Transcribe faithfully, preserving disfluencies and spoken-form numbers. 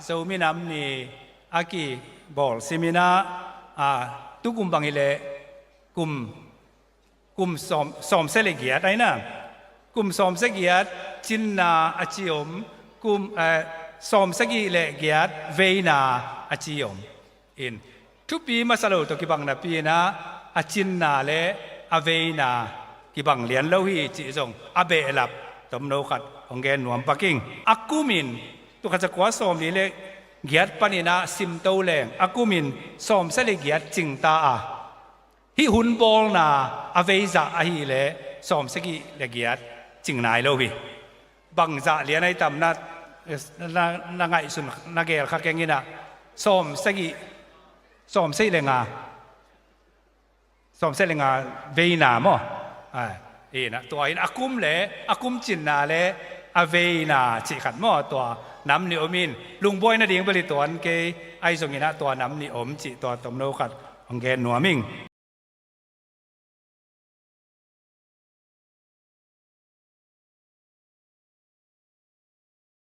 Zomi Nam Ni a kibawl simin ah, a, tukum bang hi leh kum, kum sawm, sawmsia le giat ahi na. Kum sawmsia giat cinna a ci om, kum, eh, sawmsagih le giat veina a ci om. In, thupi masa lo tawh kibang napi-in ah, a cinna le a veina kibang lian lo hi cih zong a behlap tomno khat hong gen nuam pak ing. A kumin, tul khat za kua sawmli le giat panin ah simto leng, a kumin sawmsia le giat cingta a, hih hun bawlna a veizah ahih leh sawmsagih le giat cing nai lo hi. Bangzah lian ahi tam na, na, na ngaihsun, na geel kha keng in ah, sawmsagih, sawmsagih le nga, sawmsagih le nga veina maw? A, in ah, tua in a kum le, a kum cinna le a veina cih khat maw, tua nam nih om in, lungbuai nading bel hi tuan kei, ahi zongin ah tua nam nih om cih tua tomno khat hong gen nuam ing.